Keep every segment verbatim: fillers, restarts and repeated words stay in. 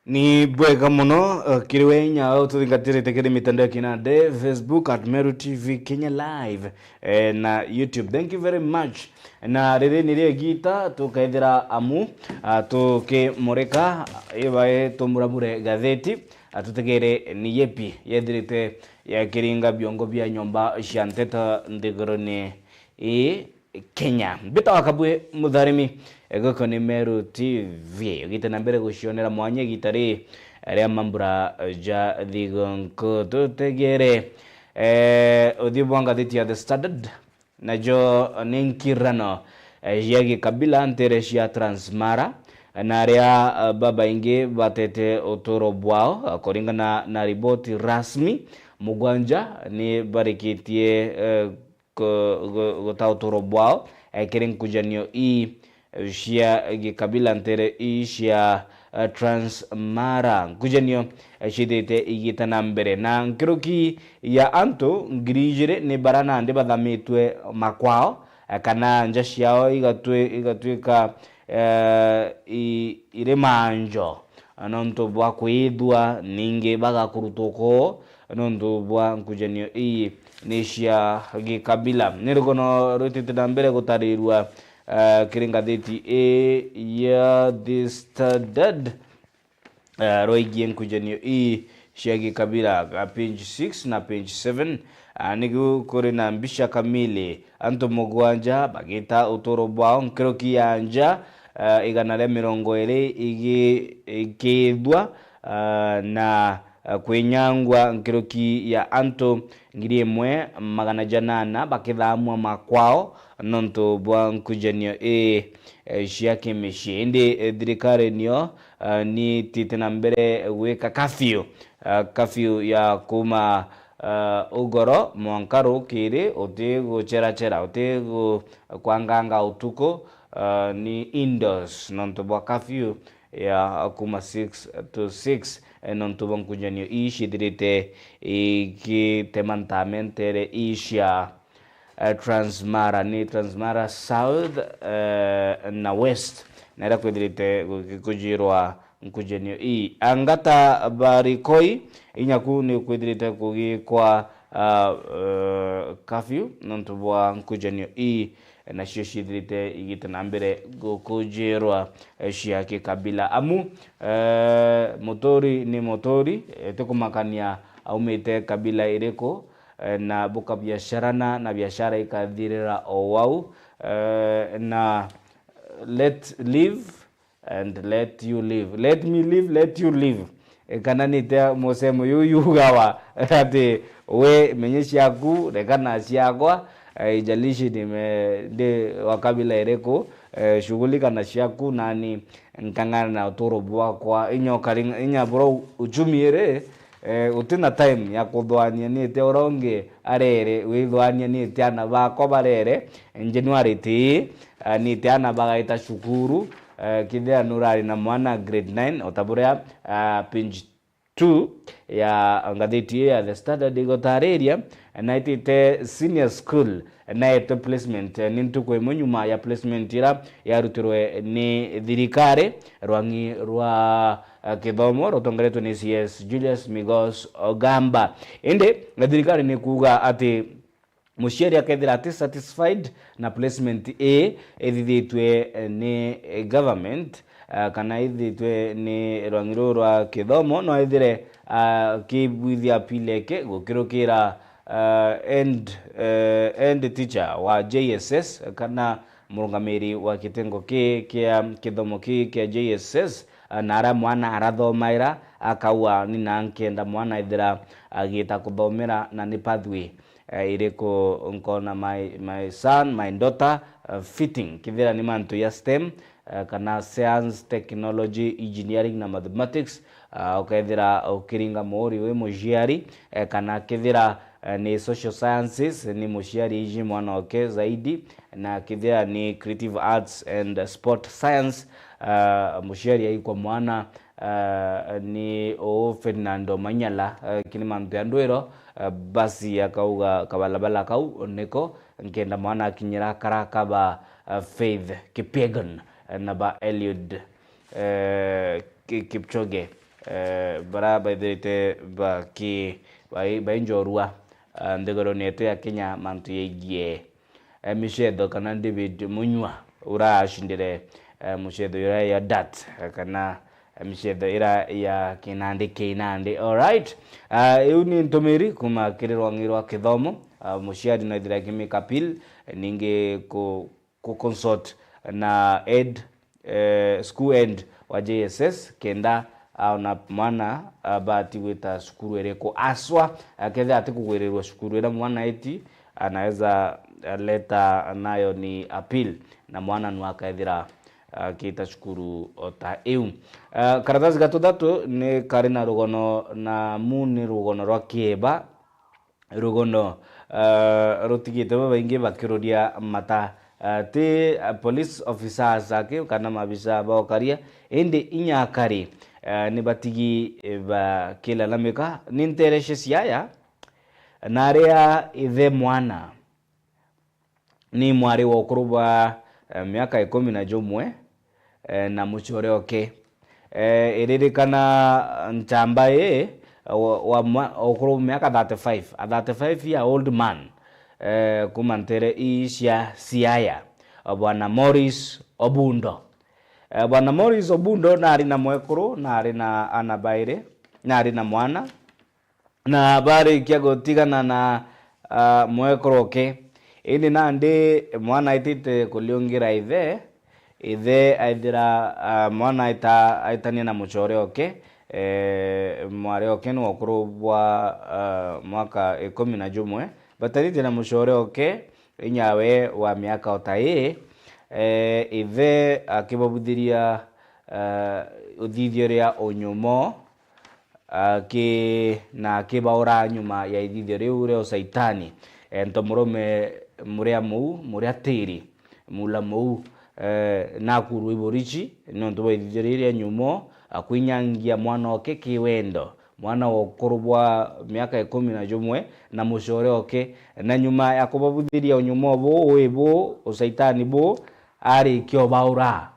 Ni bwega muno, eh, kiri we inya ututhingatirite kiri mitandao ya kinande, Facebook at Meru T V Kenya Live, eh, na YouTube. Thank you very much. Na riri ni rio igita tukethira amu, ah, tukimurika, ibae tumuramure gatheti, ah, tutegere ni yepi yethirite yakiringa biongo bia nyomba cia nteto nthiguruni ii Kenya. Mbita wa Kabwe Mutharimi, eh, guku ni Meru T V. Ugite na mbere gucionera mwanya igita ri ria mambura ja thigunku. Tutegere, eh, uthiu bwa ngathiti ya The Standard, najo ni nkirano, eh, cia gikabila ntere cia Transmara, na aria, eh, babaingi batete uturo bwao, eh, kuringana na riboti rasmi, mugwanja ni barikitie, eh, ku-, gu-, guta uturo bwao, eh, kiri nkujanio ii, eh, cia gikabila ntere ii cia, eh, Transmara. Nkujanio, eh, ciithite igita na mbere, na nkuruki ya antu ngiri ijiri ni bara nandi bathamitwe makwao, eh, kana nja ciao igatwi-, igatuika, eh, i-, iri manjo, nontu bwa kwithua ningi bagakurutwa kuu nontu bwa nkujanio ii ni cia gikabila. Ni rugono rwitite na mbere gutarirua, eh, kiri ngathiti ii ya The Standard, eh, rwaigie nkujanio ii cia gikabila, ah, page six na page seven. Ah, nigu kuri na mbica kamili, antu mugwanja bagita uturo bwao nkuruki ya nja, ah, igana ria mirongo iri igi-, ikithua, ah, na, ah, kwinyangwa nkuruki ya antu ngiri imwe magana janana bakithamwa makwao nontu bwa nkujanio ii, eh, cia kimicii. Indi, eh, thirikari nio, eh, niitite na mbere gwika curfew, eh, curfew ya kuma, eh, ugoro mwanka rukiri, uti gucherachera, uti gu-, kwanganga utuku, eh, ni indoors nontu bwa curfew ya kuma six to six, eh, nontu bwa nkujanio ii ciithirite igitema ntame ntere ii cia, eh, Transmara, ni Transmara South, eh, na West, na iria kwithirite gukujirwa nkujanio ii. Angata Barikoi, inya ku ni kwithirite kugikwa, ah, eh, curfew nontu bwa nkujanio ii, nacio ciithirite igita na mbere gukujirwa, eh, cia kikabila. Amu, eh, muturi ni muturi, eh, ti kumakania aumite kabila iriku, eh, na bukabiacarana na biacara ikathirira o wau, eh, na let live and let you live. Let me live, let you live. Eh, kana ni tia musemo yu yugawa ati, we menye ciaku, reka na ciakwa, eh, ijalishi ni me-, ndi wa kabila iriku, eh, shughulika na ciaku, nani nkang'ana na uturo bwakwa. Inya ukari-, inya bro uchumi iri, eh, uti na time ya kuthwania ni tia ura ungi arere, withwania ni tia ana bakwa barere, January ti, ah, ni tia ana bagaita cukuru, eh, kithira nurari na mwana grade nine, o ta buria, ah, page two ya ngathiti ii ya The Standard igutariria, na itite senior school, na etwe placement, eh, ni ntuku imwe nyuma ya placement ira yarutirwe ni thirikari, rwang'i rwa, eh, kithomo rutongeretwe ni C S Julius Migos Ogamba. Indi, eh, thirikari ni kuuga ati muciari akethira ati satisfied na placement ii ithithitwe, eh, ni, eh, government, eh, kana ithithitwe ni rwang'i ruu rwa kithomo, no ethire, ah, akibwithia appeal yake gukirukira, ah, head, eh, head teacher wa J S S kana murungamiri wa kitengo kii kia kithomo kii kia J S S, ah, na aria mwana arathomaira, akauga, "Ni na nkenda mwana ethira agita kuthomera na ni pathway, eh, iriku nkona my, my son, my daughter, eh, fitting." Kithira ni mantu ya stem, eh, kana science, technology, engineering na mathematics, ah, ukethira ukiringa muuri wi muciari, eh, kana kithira, eh, ni social sciences, ni muciari iji mwana oke zaidi, na kithira ni creative arts and sport science, ah, muciari aikwa mwana, ah, ni uu Ferdinand Omanyala, ah, kini mantu ya ndwiro, ah, basi akauga kabalabala kau niko nkenda mwana akinyira kara kaba, ah, Faith Kipyegon, eh, na ba Eliud, eh, Ki-, Kipchoge, eh, bara baithirite baki-, bai-, bainjorua, ah, nthigurune yetu ya Kenya mantu yaigie, eh, micetho, kana David Munyua uracindire, eh, mucetho ura ya dart, eh, kana, eh, micetho ira ya kinandi kinandi. Alright. Ah, iu ni ntumiri kuma kiri rwangi rwa kithomo. Ah, muciari no ithira akimika appeal, eh, ningi ku-, ku consult na head, eh, school head wa J S S, kenda aona mwana abati gwita cukuru iriku. Aswa akethira ati kugwirirwa cukuru iria mwana eti, anaweza leta nayo ni appeal, na mwana nu akethira akita cukuru o ta iu. Eh, karatasi ga tuthatu ni kari na rugono, na mu ni rugono rwa kieba. Rugono, eh, rutigite babaingi bakiruria mata. Eh, ti, eh, police officers aki kana maabisa ba ukaria, indi inya akari, eh, ni batigi, eh, bakilalamika. Ni ntereshe Siaya, na aria ithe mwana ni mwari wa ukuru bwa, eh, miaka ikumi na jumwe, eh, na mucore oke. Eh, iririkana nchamba ii, wa, wa mwa-, ukuru miaka thirty-five, a thirty-five year old man, eh, kuma ntere ii cia Siaya, Bwana Morris Obundo. Eh, Bwana Morris Obundo nari na mwekuru, nari na ana bairi, nari na mwana, na barikia gutigana na, ah, mwekuru oke. Indi nandi mwana aitite kuriungira ithe, ithe aithira, ah, mwana aita-, aitania na mucore oke, eh, mwari oke ni wa ukuru bwa, ah, mwaka ikumi na jumwe, batanitie na mucore oke, inyawe wa miaka o ta ii, eh, ithe akibabuthiria, eh, uthithio ria unyumo, aki-, na akibaura nyuma ya ithithio riu ria ucaitani. Eh, nto murume muria muu, muria tiri, mula muu, eh, nakurwe iborichi niuntu bwa ithithio riu ria nyumo, akwinyangia mwana oke kiwendo, mwana wa ukuru bwa miaka ikumi na jumwe, na mucore oke, na nyuma ya kubabuthiria unyumo buu, wi buu, ucaitani buu, arikia ubaura.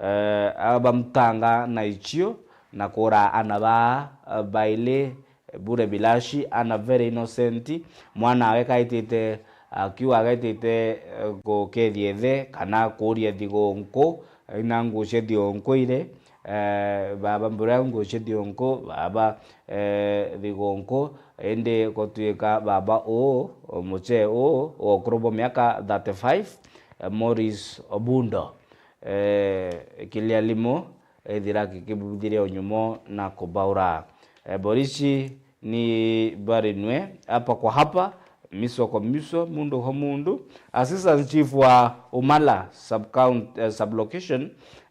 Eh, abamutanga na ichio na kuura ana baa, eh, baili bure bilashi, ana very innocent. Mwana awe kaitite, akiuga agaitite, eh, gukethia ithe kana kuuria thigunku, ina nguu cia thigunku iri, eh, baba mbura nguu cia thigunku, baba, eh, thigunku, indi gutuika baba uu, muchee uu, wa ukuru bwa miaka thirty-five, eh, Morris Obundo, eh, kilialimo, ethira akikibuthiria unyumo na kubaura. Eh, borisi ni barinwe hapa kwa hapa, miso kwa miso, mundu kwa mundu. Assistant Chief wa Umala sub count-, eh, sub location,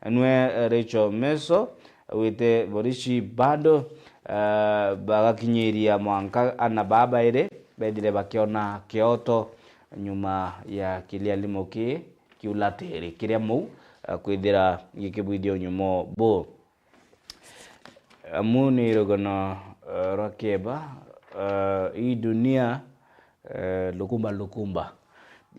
nwe, eh, Rachel Meso, wite borisi bado, eh, bagakinyiria mwanka ana baa bairi bethire bakiona kioto nyuma ya kilialimo kii kiulatiri kiria mou, eh, kwithira gikibwithia unyumo buu. Amu ni rugono, eh, rwa kieba, eh, ii dunia, eh, lukumba lukumba.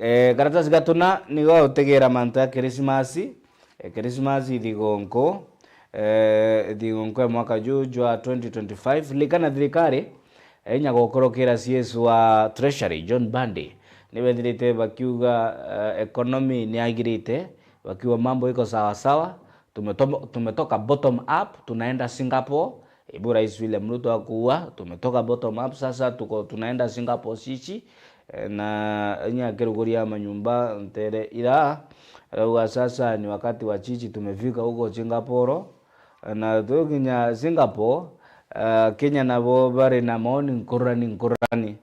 Eh, karatasi ga tuna nigo utegera mantu ya Kirisimasi. Eh, Kirisimasi ithigunku, eh, ithigunku ya mwaka juu jwa twenty twenty-five. Likana thirikari, eh, inya gukorokera C S wa Treasury, John Bandi, nibethirite bakiuga, eh, economy niagirite, bakiuga mambo iko sawa sawa, tumeto-, tumetoka bottom up, tunaenda Singapore. Ibu Rais William Ruto akuuga, tumetoka bottom up, sasa tuko, tunaenda Singapore chichi. Eh, na inya akiruguria manyumba ntere ira, arauga, sasa ni wakati wa chichi, tumefika huko Singapore. Na tukinya Singapore, eh, Kenya nabo bari na maoni nkurani nkurani,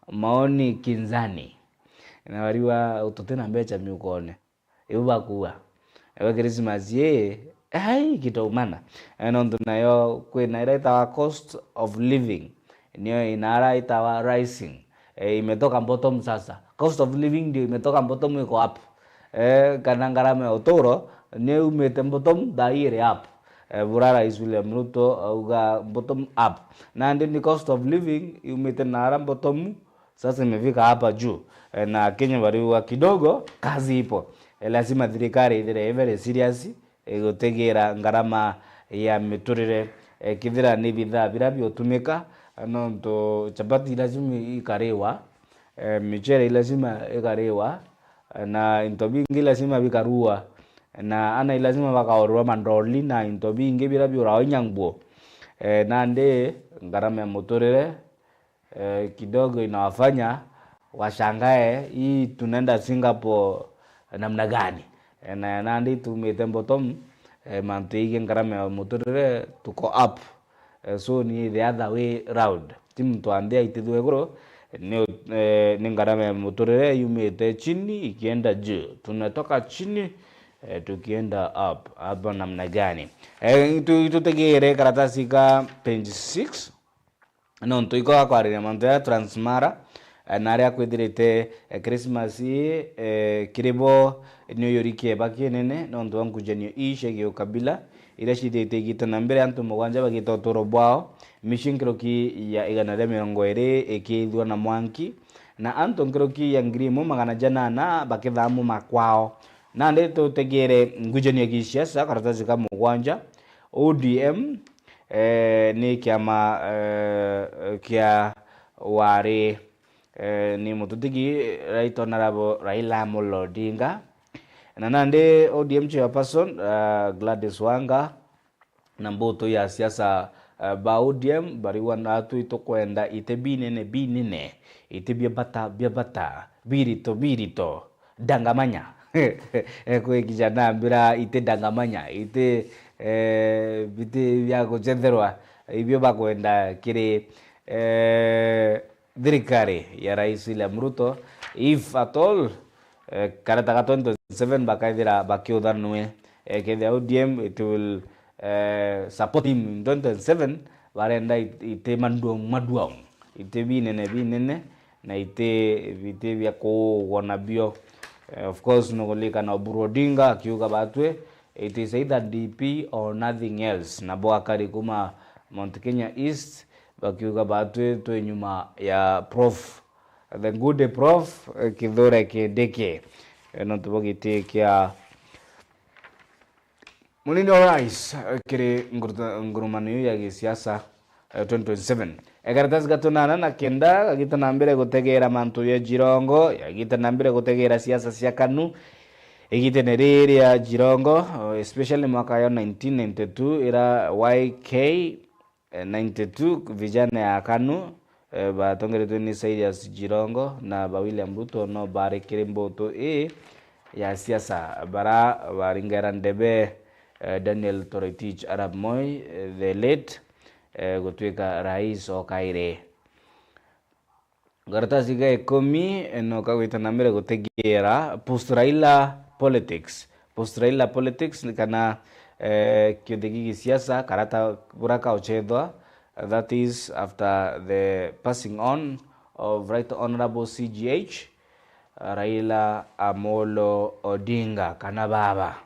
maoni kinzani. Na bariuga, tutina mbecha miukone. Iu bakuuga. Ewe Christmas ii, ai, kitaumana. Eh, nontu nayo kwina ira itawa cost of living, niyo inara itawa rising. Eh, imetoka bottom sasa. Cost of living ndio imetoka bottom, iko up. Eh, kana ngarama ya uturo ni umite bottom, thaa ii iri up. Eh, bura Rais William Ruto auga bottom up. Nandi ni cost of living yumite nara bottom, sasa imefika hapa juu. Eh, na Kenya bariuga kidogo kazi ipo. Eh, lazima thirikari ithire very serious, eh, gutegera ngarama ya miturire, eh, kithira ni bithaa bira biutumika, nontu chapati lazima ikariwa, eh, michere lazima ikariwa, eh, na into bingi lazima bikarua, na ana lazima bakaorwa mandoli na into bingi bira biurao inya nguo. Eh, nandi ngarama ya muturire, eh, kidogo inawafanya washangae, "Hii tunaenda Singapore namna gani?" Eh, na nandi tumite bottom, eh, mantu yaigie ngarama ya muturire tuko up. Eh, so ni the other way round. Ti muntu wa nthi aitithua iguru, ni, eh, ni ngarama ya muturire yumite chini ikienda juu. Tunatoka chini, eh, tukienda up. Hapo namna gani? Eh, itu-, itutegere karatasi ka page six. Nontu iko akwariria mantu ya Transmara, eh, na aria kwithirite, eh, Christmas ii, eh, kiri bo ni uyuri kieba kinene nontu wa nkujanio ii ciegii ukabila, iria cithiite igita na mbere. Antu mugwanja bagita uturo bwao, mici nkuruki ya igana ria mirongo iri ikiithua na mwanki, na antu nkuruki ya ngiri imwe magana janana bakithamuma kwao. Nandi tutegere nkujanio ya gisiasa, karatasi ka mugwanja, O D M, eh, ni kiama, eh, kia wari, eh, ni mututigi Right Honourable Raila Amolo Odinga. Na nandi O D M chairperson, eh, Gladys Wanga, na mbutu ya siasa, eh, ba O D M bariuga, "Natu itukwenda iti binene binene, iti bia bata bia bata, birito birito." Dangamanya. Eh, kwi kijana ambira iti dangamanya, iti, eh, biti bia guchetherwa, ibio bakwenda kiri, eh, thirikari ya Rais William Ruto, if at all, eh, kareta ga twenty twenty-seven bakaithira bakiuthanwe, eh, kethira O D M it will, eh, support him in twenty twenty-seven, barenda it-, iti maduong maduong, iti binene binene, na iti biti bia kuugwa nabio. Eh, of course, nukulikana Oburu Odinga akiuga batwe, "It is either D P or nothing else." Nabo akari kuma Mount Kenya East bakiuga batwe twi nyuma ya Prof, the good Prof, eh, Kithure Kindiki. Eh, nontu bwa giti kia Munini wa Rais, eh, kiri nguruta-, ngurumano iu ya gisiasa, eh, twenty twenty-seven. Eh, karatasi ga tunana na kenda gagita na mbere gutegera mantu ya Jirongo, yagita na mbere gutegera siasa cia KANU, igitene riri ria Jirongo, oh, especially mwaka ya nineteen ninety-two, ira Y K, eh, ninety-two, vijana ya KANU, eh, batongeretwe ni Cyrus Jirongo na ba William Ruto no bari kiri mbutu ii ya siasa, bara baringera ndebe, eh, Daniel Toroitich arap Moi, eh, the late, eh, gutwika rais o kairi. Karatasi ga ikumi, eh, no kagwita na mbere gutegeera post Raila politics. Post Raila politics ni kana, eh, kiuthi gigi siasa karata bura kauchethwa, that is after the passing on of Right Honourable C G H, Raila Amolo Odinga kana baba.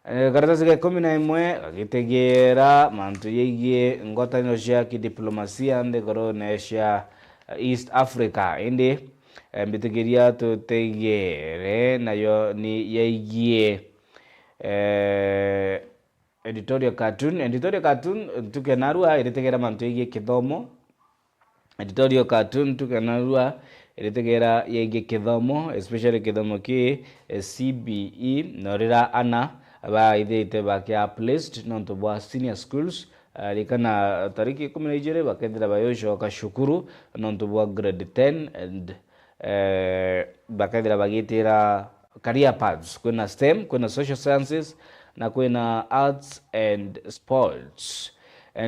Eh, karatasi ga ikumi na imwe gagitegeera mantu yaigie ngwataniro cia kidiplomasia nthigurune cia East Africa. Indi, eh, mbitikiria tutegeere nayo ni yaigie, eh, editorial cartoon. Editorial cartoon, ntuke narua iritegeera mantu yaigie kithomo. Editorial cartoon, ntuke narua iritegeera yaigie kithomo, especially kithomo ki, eh, C B E, no rira ana baithite bakia placed nontu bwa senior schools. Ah, rikana tariki ikumi na ijiri bakethira bayucoka cukuru nontu bwa grade ten and, eh, bakethira bagitira career paths. Kwina STEM, kwina social sciences, na kwina arts and sports.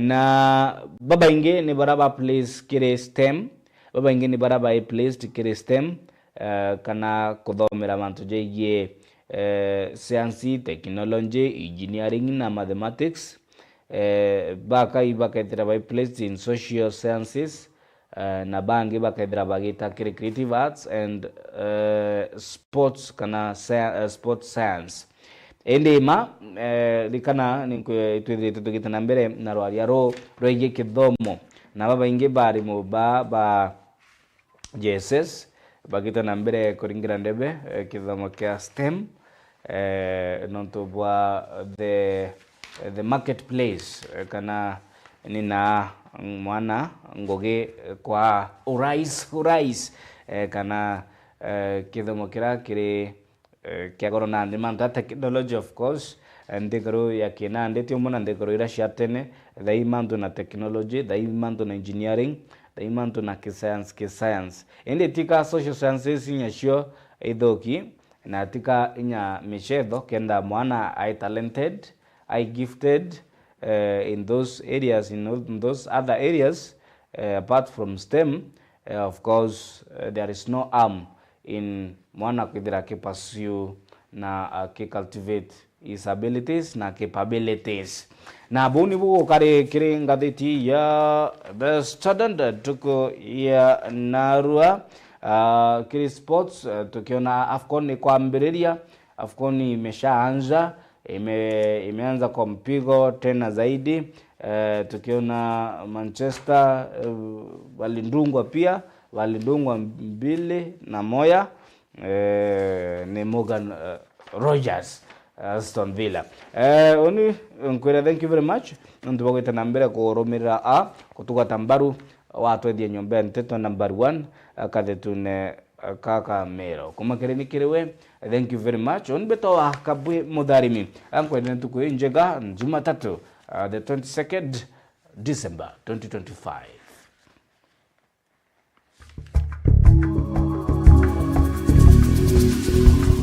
Na babaingi ni bara ba place kiri STEM, babaingi ni bara bai placed kiri STEM, eh, kana kuthomera mantu jaigie, eh, science, technology, engineering na mathematics. Eh, bakai bakethira bai placed in social sciences, eh, na bangi bakethira bagita kiri creative arts and, eh, sports kana sci-, eh, sports science. Indi ma, eh, rikana ni nkwe-, twithirite tugite na mbere na rwaria ruu rwegie kithomo, na babaingi ba arimu ba, ba J S S bagita na mbere kuringira ndebe, eh, kithomo kia STEM, eh, nontu bwa the, the marketplace, eh, kana Nina mwana ngugi kwa urais, urais, eh, kana, eh, kithomo kiria kiri, eh, kia goro nandi mantu ja technology, of course, eh, nthiguru ya kinandi ti umwe na nthiguru iria cia tene, thai mantu na technology, thai mantu na engineering, thai mantu na kiscience, kiscience. Indi tika social sciences inya cio ithuki, na tika inya michetho, kenda mwana ai talented, ai gifted, eh, in those areas, in, all, in those other areas, eh, apart from stem, eh, of course, eh, there is no harm in mwana kwithira akipursue na akicultivate his abilities na capabilities. Na buu nibu gukari kiri ngathiti ya The Standard ntuku ya narua. Ah, kiri sports, eh, tukiona AFCON ikwambiriria, AFCON imeshaanza, ime-, imeanza kwa mpigo tena zaidi. Eh, tukiona Manchester, eh, walidungwa pia, walidungwa mbili na moya, eh, ni Morgan, eh, Rogers, Aston Villa. Eh, uni nkwira thank you very much nontu bwa gwita na mbere kurumirira a kutugwata mbaru, watwethia nyomba ya nteto number one, eh, kathetune, eh, ka Kamero. Kuma kiri ni kiri we, thank you very much. Uni mbetwa wa Kabwi Mutharimi. Ankwendere ntuku injega, Jumatatu, uh, the twenty-second December twenty twenty-five.